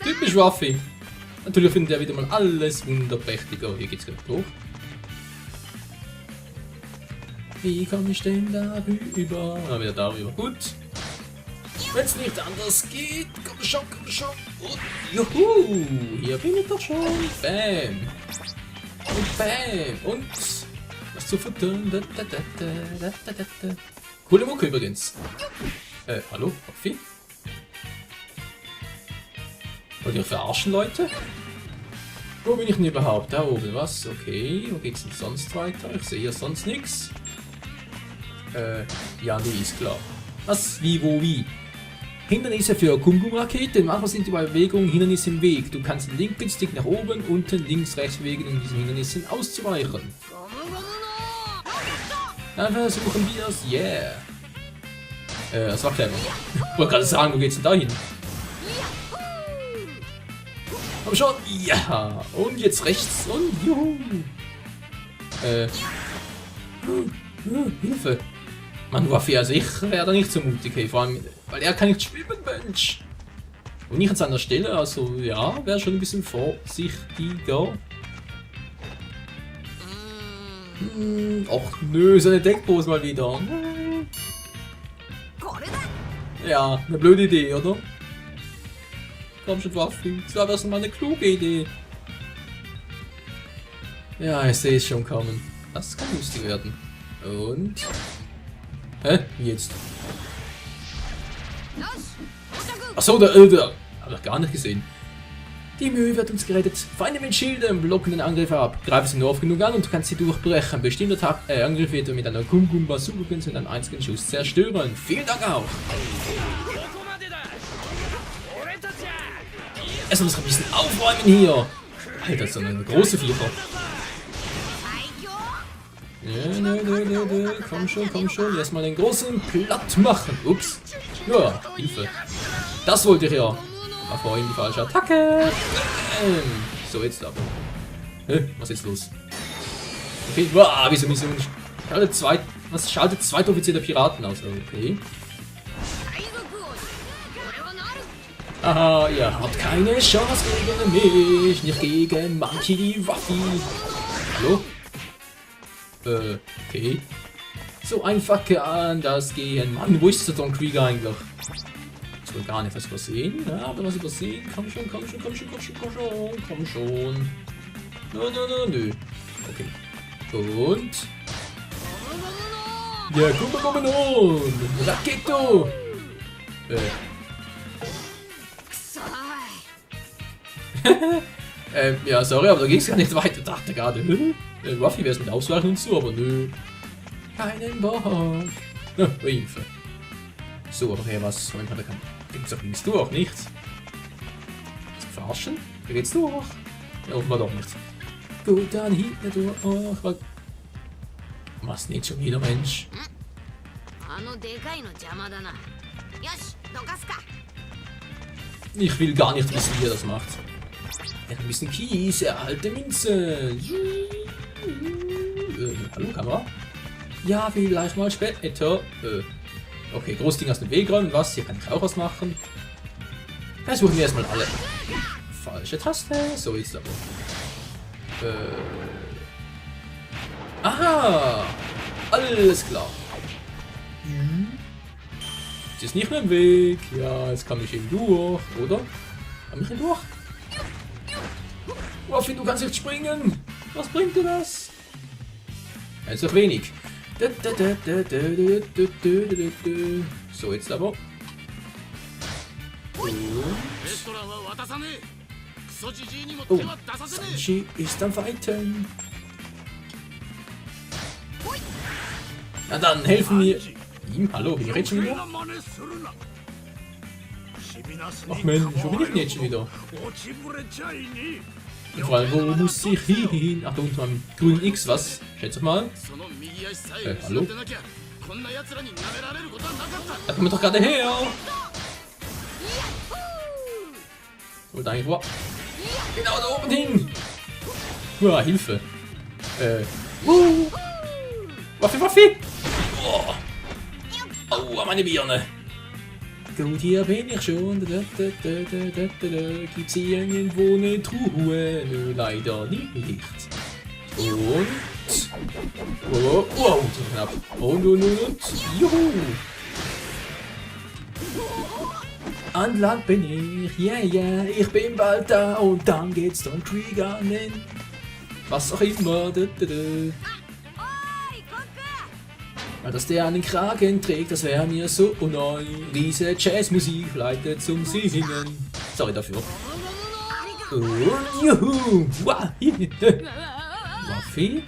Typisch Waffe. Natürlich findet er wieder mal alles wunderprächtig. Oh, hier geht's gerade hoch. Wie komme ich denn darüber? Ah, wieder darüber. Gut. Wenn es nicht anders geht, komm schon, komm schon. Und juhu, hier bin ich doch schon. Bam. Und bam. Und was zu futtern. Coole Mucke übrigens. Hallo, Hopfi? Wollt ihr verarschen, Leute? Wo bin ich denn überhaupt? Da oben, was? Okay, wo geht's denn sonst weiter? Ich sehe hier sonst nichts. Ja, nee, ist klar. Was? Wie, wo, wie? Hindernisse für Kum-Kum-Raketen. Manchmal sind die Bewegungen Hindernisse im Weg. Du kannst den linken Stick nach oben, unten, links, rechts bewegen, um diesen Hindernissen auszuweichen. Dann versuchen wir es. Yeah. Das war clever. Ich wollte gerade sagen, wo geht's denn da hin? Aber schon. Ja. Und jetzt rechts. Und juhu. Hilfe. Man war für sich, wäre da nicht so mutig, hey, vor allem, weil er kann nicht schwimmen, Mensch. Und ich an seiner Stelle, also ja, wäre schon ein bisschen vorsichtiger. Och nö, seine Deckpose mal wieder. Ja, eine blöde Idee, oder? Komm schon, Waffe, das war erst mal eine kluge Idee. Ja, ich sehe es schon kommen. Das kann lustig werden. Und... Hä? Wie jetzt? Achso, der hab ich gar nicht gesehen. Die Mühe wird uns gerettet. Feinde mit Schilden blocken den Angriff ab. Greife sie nur oft genug an und du kannst sie durchbrechen. Bestimmter Angriff wird mit einer Kum-Kum-Bazooka mit einem einzigen Schuss zerstören. Vielen Dank auch. Erstmal muss ich ein bisschen aufräumen hier. Alter, das ist eine große Viecher. Nö. Komm schon. Erstmal den großen platt machen. Ups. Ja, Hilfe. Das wollte ich ja. War vorhin die falsche Attacke. So, jetzt aber. Was ist los? Okay, wow, wieso Mission? Schaltet Zweitoffizier der Piraten aus? Okay. Aha, ihr habt keine Chance gegen mich. Nicht gegen Monkey Waffe. Hallo? Okay. So einfach kann das gehen. Mann, wo ist der Don Krieger eigentlich? Ich will gar nicht was übersehen. Ja, aber was übersehen? Komm schon. Nö. Okay. Und... Ja, komm on! Raketo! Ja, sorry, aber da ging es gar nicht weiter. Ich dachte gerade, Ruffy wäre es mit Ausweichen und so, aber nö. Keinen Bock. Hilfe. So, aber hey, was? Moment mal, da gibt's doch links durch, nichts. Zu verarschen? Da geht's durch. Ja, offenbar doch nicht. Gut, dann hinten durch. Was nicht schon wieder, Mensch? Ich will gar nicht wissen, wie er das macht. Ein bisschen Kies, alte Münze. Hallo, Kamera? Ja, vielleicht mal später. Okay, Großding aus dem Weg räumen. Was? Hier kann ich auch was machen. Versuchen wir erstmal alle. Falsche Taste. So ist aber. Aha! Alles klar. Jetzt ist nicht mehr im Weg. Ja, jetzt kann ich eben durch, oder? Kann ich ihn durch? Waffe, du kannst jetzt springen! Was bringt dir das? Ja, ist doch wenig. So, jetzt aber. Und... Oh, Sanji ist am Fighten. Na dann, helfen wir ihm. Hallo, bin ich jetzt schon wieder? Ach Mensch, wo bin ich denn jetzt schon wieder? Und vor allem, wo muss ich hin? Ach, da unten am grünen X, was? Schätze mal. Hallo? Da kommen wir doch gerade her! Und eigentlich wo? Genau da oben hin! Uah, Hilfe! Waffe! Oh. Aua, meine Birne! gut, hier bin ich schon. Gibt's hier irgendwo eine Truhe? Nö, leider nicht. Und... Wow, wow, das war knapp. Und, juhu. An Land bin ich, yeah, ich bin bald da und dann geht's Don Krieg an den... Was auch immer, Dass der an den Kragen trägt, das wäre mir so neu. Diese Jazzmusik leitet zum Singen. Sorry dafür. Und juhu! Waffi?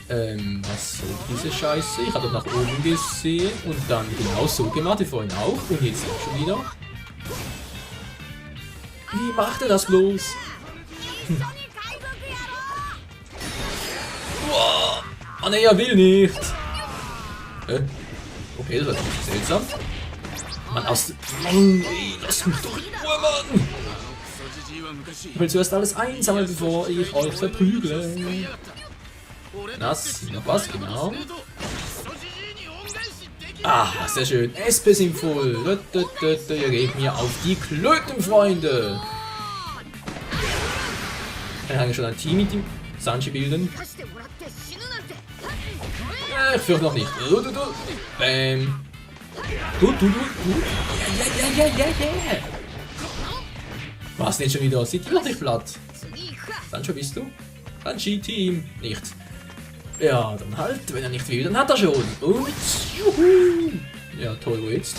Was soll diese Scheiße? Ich habe doch nach oben gesehen und dann genau so gemacht wie vorhin auch. Und jetzt schon wieder. Wie macht er das bloß? Wow. Oh ne, er will nicht. Okay, das war ziemlich seltsam. Mann, Mann, ey, lass mich doch in Ruhe, Mann! Ich will zuerst alles einsammeln, bevor ich euch verprügle. Das, noch was, genau. Ah, sehr schön. SP sind voll. Ihr geht mir auf die Klöten, Freunde. Kann ich eigentlich schon ein Team mit dem Sanji bilden? Ich fürchte noch nicht. Bam. Du. Ja. Was nicht schon wieder? Sieht noch nicht platt. Sancho bist du? Sanji-Team. Nicht. Ja, dann halt. Wenn er nicht will, dann hat er schon. Und juhu. Ja, toll, wo jetzt?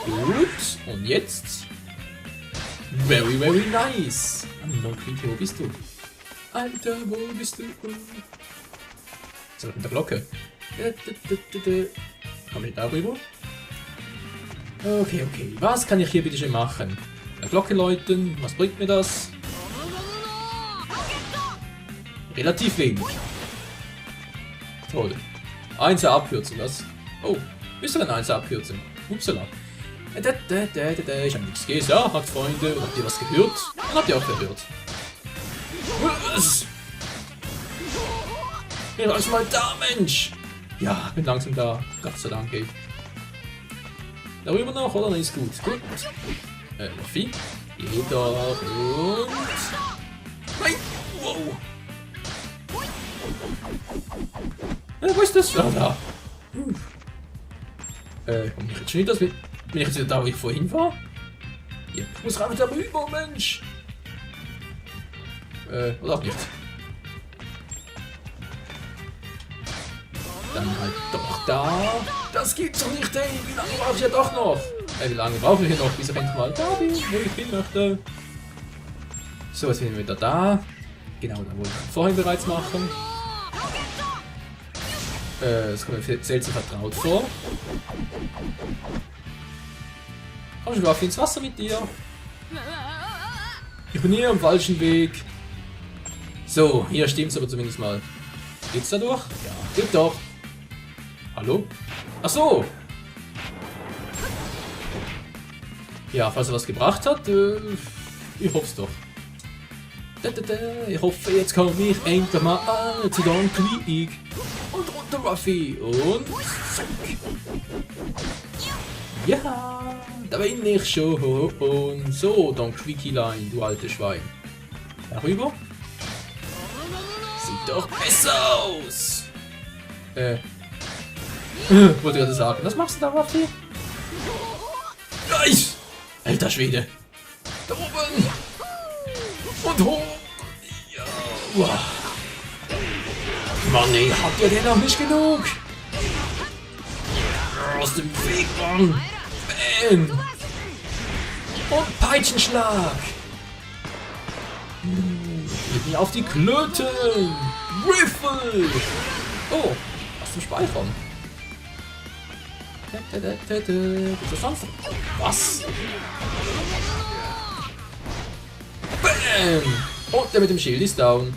Gut. Und jetzt? Very, very nice. Wo bist du? Alter, wo bist du? So, mit der Glocke. Komm ich da rüber? Okay. Was kann ich hier bitte schön machen? Eine Glocke läuten. Was bringt mir das? Relativ wenig. Toll. 1er Abkürzung, was? Oh, ist doch eine 1er Abkürzung. Upsala. Ich habe nichts gesagt, Freunde. Habt ihr was gehört? Dann habt ihr auch gehört. Bin langsam mal da, Mensch! Ja, bin langsam da. Gott sei Dank, ey. Darüber noch, oder? Ist gut. Gut. Waffi. Geht doch. Und... Nein! Wow! Wo ist das? Ah, da. Komm ich jetzt schon wieder? Bin ich jetzt wieder da, wo ich vorhin war? Ja, ich muss einfach darüber, Mensch! Oder auch nicht. Dann halt doch da. Das gibt's doch nicht, ey. Wie lange brauche ich ja doch noch? Wie lange brauche ich hier noch, bis ich endlich mal da bin, wo ich hin möchte? So, jetzt sind wir wieder da. Genau, da wollte ich vorhin bereits machen. Das kommt mir seltsam vertraut vor. Komm schon, Waffi, ins Wasser mit dir. Ich bin hier am falschen Weg. So, hier stimmt's aber zumindest mal. Geht's da durch? Ja, geht doch. Hallo? Ach so. Ja, falls er was gebracht hat, ich hoffe es doch. Ich hoffe, jetzt komme ich endlich mal zu Don Krieg. Und runter, Waffi. Und zack. Ja, da bin ich schon. Und so, Don Krieglein, du alte Schwein. Darüber? Sieht doch besser aus. Wollte gerade sagen, was machst du da, Waffi? Nice! Alter Schwede. Da oben. Und hoch. Ja. Wow. Mann, ey, habt ihr denn noch nicht genug? Aus dem Weg, Mann. Bam. Und Peitschenschlag. Geht mir auf die Klöten. Riffle. Oh, was zum Speichern. Was? Bam! Und der mit dem Schild ist down.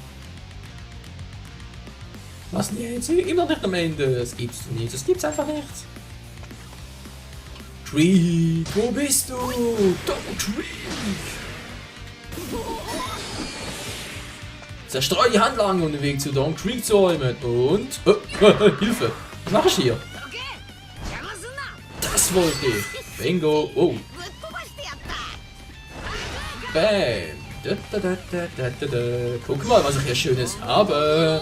Was denn jetzt? Immer nicht am Ende. Das gibt's nicht. Das gibt's einfach nicht. Krieg, wo bist du? Don Krieg! Zerstreu die Handlanger, um den Weg zu Don Krieg zu räumen. Und... Hilfe! Was mache ich hier? Das wollte ich. Bingo. Oh. Bam. Guck mal, was ich hier Schönes habe.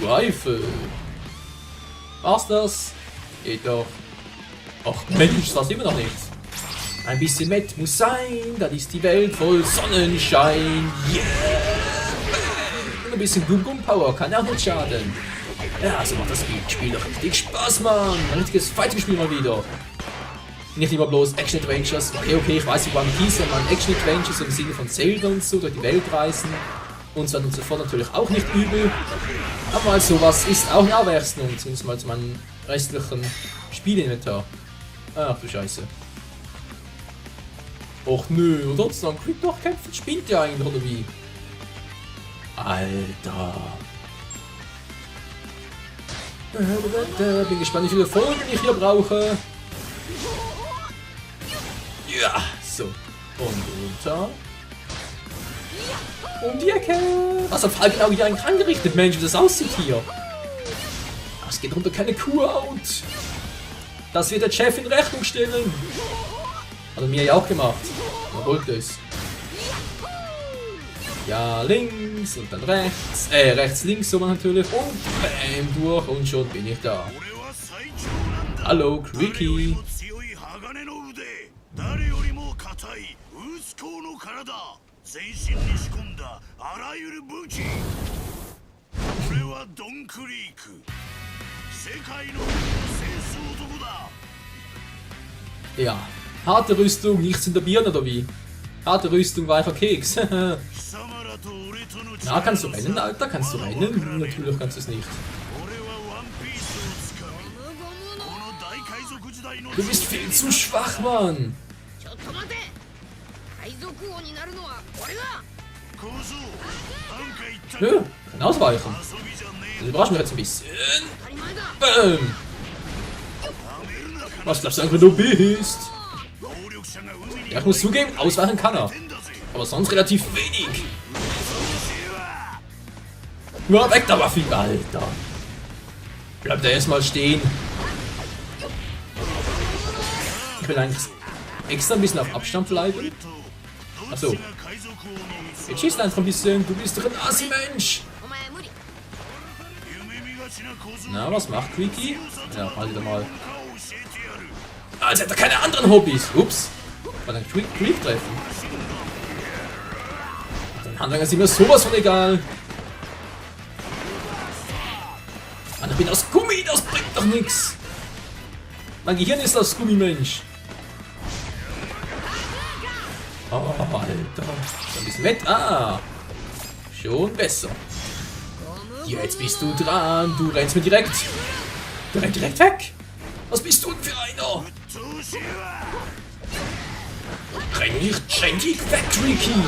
Rifle. Was das? Geht doch. Ach Mensch, das immer noch nichts. Ein bisschen Met muss sein, dann ist die Welt voll Sonnenschein. Yeah! Und ein bisschen Gum-Gum-Power kann auch nicht schaden. Ja, so macht das Spiel doch richtig Spaß, Mann. Ein richtiges Fighting-Spiel mal wieder. Nicht immer bloß Action-Adventures. Okay, ich weiß, wie One Piece, sondern Action-Adventures im Sinne von Zelda und so, durch die Welt reisen. Und so weiter und so fort natürlich auch nicht übel. Aber mal sowas ist auch eine Abwechslung, zumindest mal zu meinem restlichen Spielinventar. Ach du Scheiße. Och nö, oder? Dann kriegt doch kämpfen, spielt ja eigentlich, oder wie? Alter. Bin gespannt, wie viele Folgen ich hier brauche. Ja, so. Und runter. Um die Ecke. Was auf halb genau hier eigentlich angerichtet, Mensch, wie das aussieht hier. Es geht runter keine Kuh-Out. Das wird der Chef in Rechnung stellen. Hat er mir ja auch gemacht. Er wollte es. Ja, links und dann rechts. Rechts, links so natürlich. Und bam, durch und schon bin ich da. Hallo, Creaky. Ja, harte Rüstung, nichts in der Birne oder wie? Harte Rüstung, weicher Keks. Na, kannst du rennen, Alter? Kannst du rennen? Natürlich kannst du es nicht. Du bist viel zu schwach, Mann. Nö, kann ausweichen. Das überrascht mich jetzt ein bisschen. Bam. Was glaubst du eigentlich, du bist? Ja, ich muss zugeben, ausweichen kann er. Aber sonst relativ wenig. Ja, weg der Waffe, Alter. Bleibt er erstmal stehen. Ich will eigentlich extra ein bisschen auf Abstand bleiben. Achso. Jetzt schießt einfach ein bisschen. Du bist doch ein Assi-Mensch. Na, was macht Creaky? Ja, mal wieder mal. Als hätte er keine anderen Hobbys. Ups. War dann Creep treffen. Dann Handlanger ist mir sowas von egal. Mann, ich bin aus Gummi, das bringt doch nichts. Mein Gehirn ist aus Gummi, Mensch. Oh, Alter. Ein bisschen Wett. Ah. Schon besser. Jetzt bist du dran. Du rennst mir direkt. Der rennt direkt weg. Was bist du denn für einer? Renn nicht ständig weg, Creaky.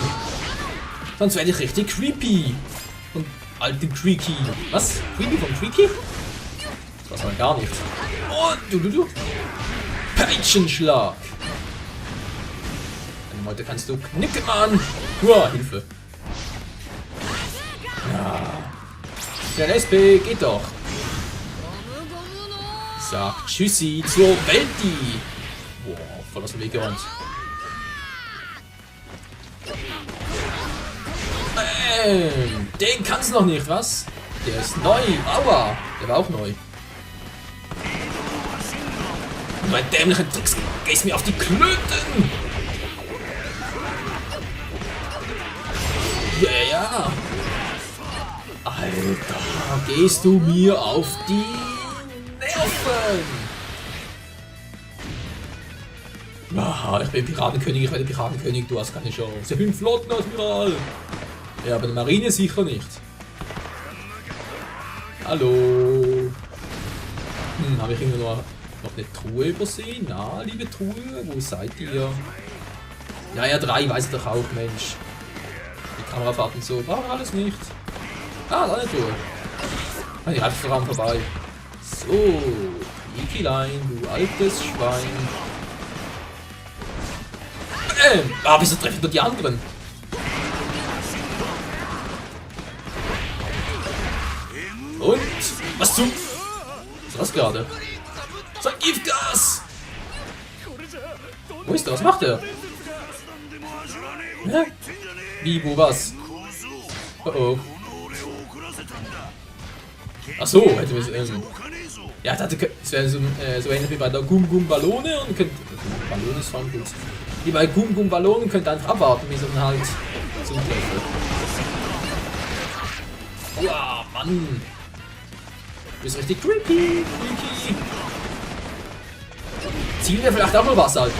Sonst werde ich richtig creepy. Und alte Creaky. Was? Creepy von Creaky? Das weiß man gar nicht. Oh, du. Peitschenschlag. Heute kannst du knicken, Mann. Uah, Hilfe. Ja. Der SP geht doch. Sagt Tschüssi zur Welti. Boah, voll aus dem Weg geräumt. Den kannst du noch nicht, was? Der ist neu. Aua, der war auch neu. Und mein dämlicher Tricks gehst mir auf die Klöten. Ja. Alter, gehst du mir auf die Nerven? Ah, ich bin Piratenkönig, ich werde Piratenkönig, du hast keine Chance. Ich bin Flottenadmiral. Ja, aber die Marine sicher nicht. Hallo. Habe ich irgendwie noch eine Truhe übersehen? Na, liebe Truhe, wo seid ihr? Ja, 3 weiß ich doch auch, Mensch. Die Kamerafahrten so, brauchen alles nicht. Ah, da eine Truhe. Die Reifen dran vorbei. So, Ikilein, du altes Schwein. Wieso treffen nur die anderen? Und? Was zum? Was ist das gerade? Sein Giftgas! Wo ist er? Was macht er? Hä? Wie, wo, was? Oh oh. Ach so, hätte wir ja, das wäre so ähnlich wie bei der Gum Gum Ballone und könnt. Ballone ist voll gut. Wie bei Gum Gum Ballonen könnt ihr einfach abwarten, wie so ein halt zum Treffer. Wow, Mann! Du bist richtig creepy! Ziehen wir vielleicht auch mal was, Alter?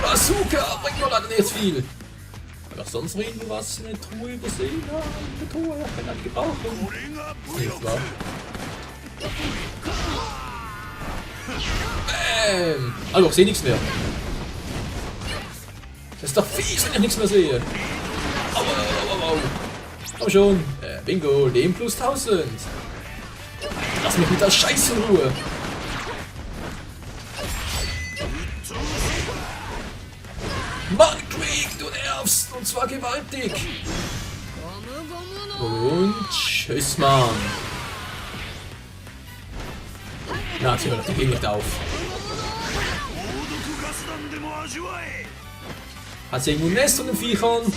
Bazooka! Bringt mir leider nicht viel! Aber sonst irgendwas in der Truhe übersehen haben. Eine Truhe, kann man gebrauchen. Nicht wahr? Bäm! Also, ich sehe nichts mehr. Das ist doch fies, wenn ich nichts mehr sehe. Au, au, au, au. Komm schon. Bingo, Leben plus 1000. Lass mich mit der Scheiße in Ruhe. Mann, Creek, du nervst. Und zwar gewaltig. Und tschüss, Mann. Natürlich, die gehen nicht auf. Hat sie irgendwo ein Nest von den Viechern?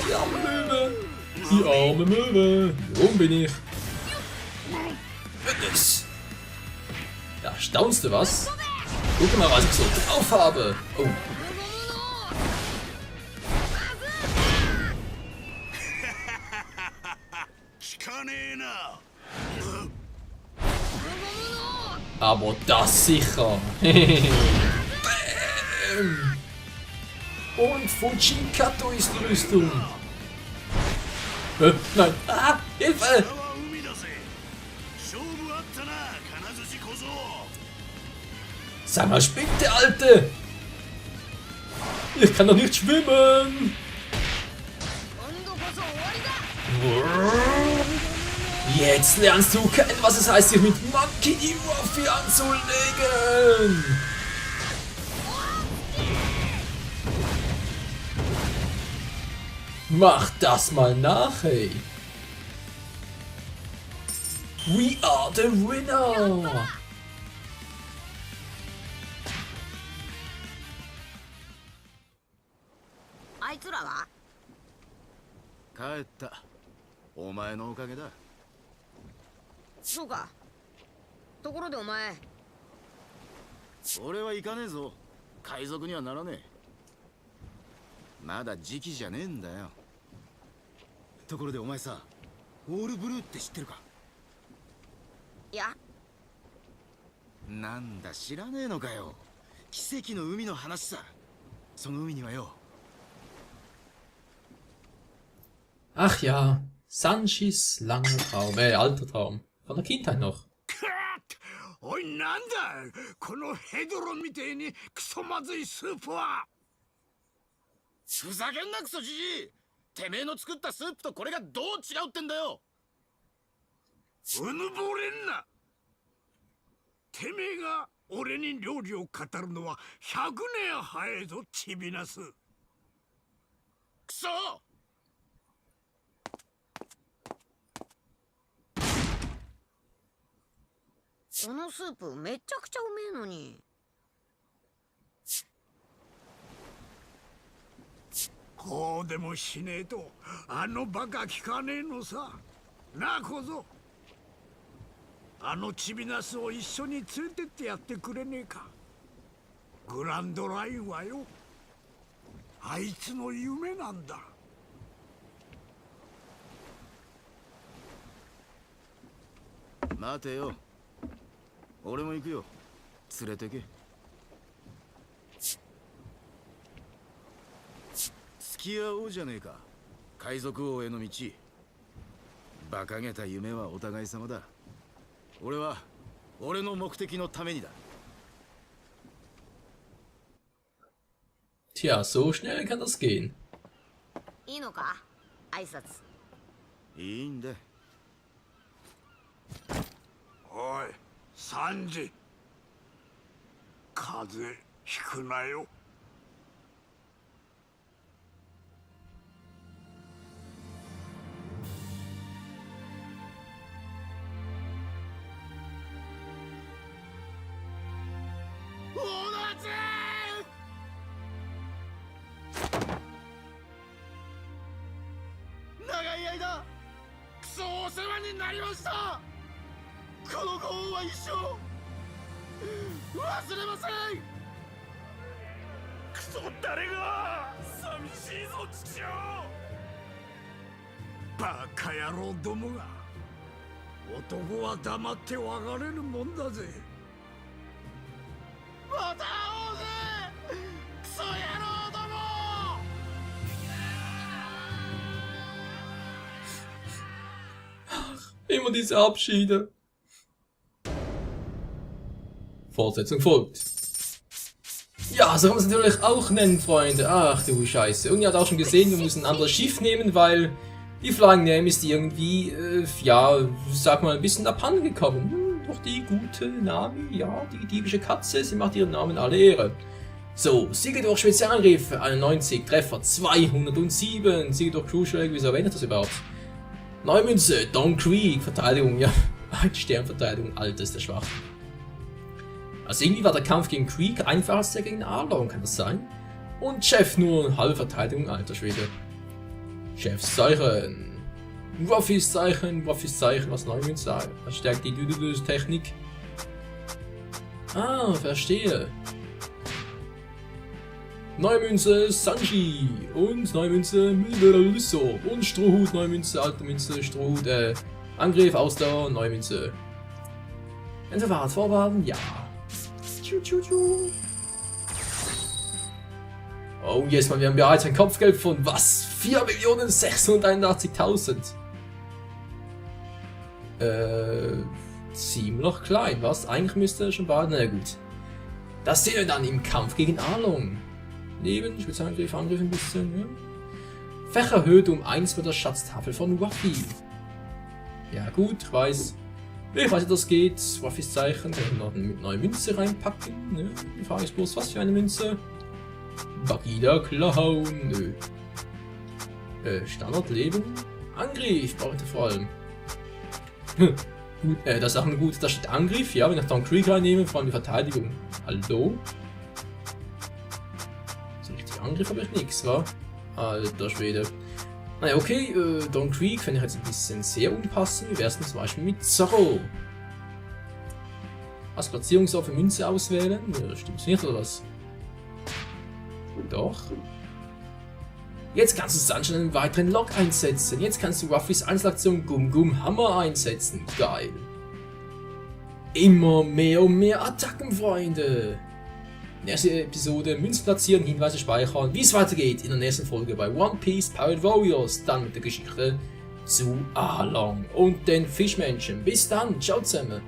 Die arme Möwe. Die arme Möwe. Wo bin ich? Goodness. Ja, staunst du was? Guck mal, was ich so drauf habe. Oh. Aber das sicher. Bäm. Und Fujikato ist die Rüstung. Nein. Ah, Hilfe! Sag mal, spinnt der Alte! Ich kann doch nicht schwimmen! Jetzt lernst du kennen, was es heißt, sich mit Monkey D. Ruffy anzulegen! Mach das mal nach, hey! We are the winner!そうか。ところでお前。俺は行かねえぞ。海賊にはならねえ。まだ時期じゃねえんだよ。ところでお前さ、オールブルーって知ってるか？いや。なんだ知らねえのかよ。奇跡の海の話さ。その海にはよ。Ach ja, Sanjis langer Traum, alter Traum. Von der Kindheit noch. おいなんだこのヘドロみてえにクソまずいスープは。ふざけんなクソじじい。てめえの作ったスープとこれがどう違うってんだよ。うぬぼれんな。てめえが俺に料理を語るのは100年早いぞチビナス。クソ。このスープめちゃくちゃうめえのに。こうでもしねえとあのバカ聞かねえのさ。なあ小僧。あのチビナスを一緒に連れてってやってくれねえか。グランドラインはよ、あいつの夢なんだ。待てよ。俺も行くよ。連れてけ。付き合おうじゃねえか。海賊王への道。馬鹿げた夢はお互い様だ。俺は俺の目的のためにだ。Tja, so schnell kann das gehen. いいのか？挨拶。いいんだ。おいサンジ、風邪ひくなよ。長い間クソお世話になりました。このご恩は一生忘れません。クソ誰が寂しいぞ父よ。バカ野郎どもが。男は黙って別れるもんだぜ。また会おうぜクソ野郎ども。Immer diese Abschiede. Fortsetzung folgt. Ja, so kann man es natürlich auch nennen, Freunde. Ach du Scheiße. Und ihr habt auch schon gesehen, wir müssen ein anderes Schiff nehmen, weil die Flying Name ist irgendwie, ja, sag mal, ein bisschen abhanden gekommen. Doch die gute Nami, ja, die diebische Katze, sie macht ihren Namen alle Ehre. So, Siege durch Spezialangriffe, 91, Treffer 207, Siege durch Crewschläge, wieso erwähnt ich das überhaupt? Neumünze, Don Creek, Verteidigung, ja, 1 Stern Verteidigung, Alter ist der schwach. Also irgendwie war der Kampf gegen Creek einfacher als der gegen Arlong, kann das sein? Und Chef nur halbe Verteidigung, alter Schwede. Chefs Zeichen. Ruffys Zeichen, was Neumünze, was stärkt die Technik? Ah, verstehe. Neumünze Sanji und Neumünze Müller und Strohhut, Neumünze, alte Münze, Strohhut, Angriff, Ausdauer, Neumünze. Entweder Vorwarten, ja. Oh yes, man, wir haben bereits ein Kopfgeld von was? 4.681.000. Ziemlich klein, was? Eigentlich müsste er schon bald, na gut. Das sehen wir dann im Kampf gegen Arlong. Neben Spezialangriff, Angriff ein bisschen, ja. Fächer erhöht um 1 mit der Schatztafel von Ruffy. Ja gut, ich weiß, wie das geht. Ruffys Zeichen, kann ich noch eine neue Münze reinpacken. Ne? Die Frage ist bloß, was für eine Münze? Bagida Clown, nö. Standardleben, Angriff, brauche ich vor allem. Gut, das ist auch gut, da steht Angriff, ja, wenn ich Don Creek reinnehme, vor allem die Verteidigung. Hallo? So richtig Angriff habe ich nichts, wa? Alter Schwede. Naja, okay, Don Creek finde ich jetzt ein bisschen sehr unpassend. Wie wär's denn zum Beispiel mit Zorro? Als Platzierungsort für Münze auswählen? Ja, stimmt's nicht, oder was? Doch. Jetzt kannst du Sunshine einen weiteren Lock einsetzen. Jetzt kannst du Ruffys Einzelaktion Gum Gum Hammer einsetzen. Geil. Immer mehr und mehr Attacken, Freunde. Nächste Episode, Münzen platzieren, Hinweise speichern, wie es weitergeht in der nächsten Folge bei One Piece Pirate Warriors. Dann mit der Geschichte zu Arlong und den Fischmenschen. Bis dann, ciao zusammen.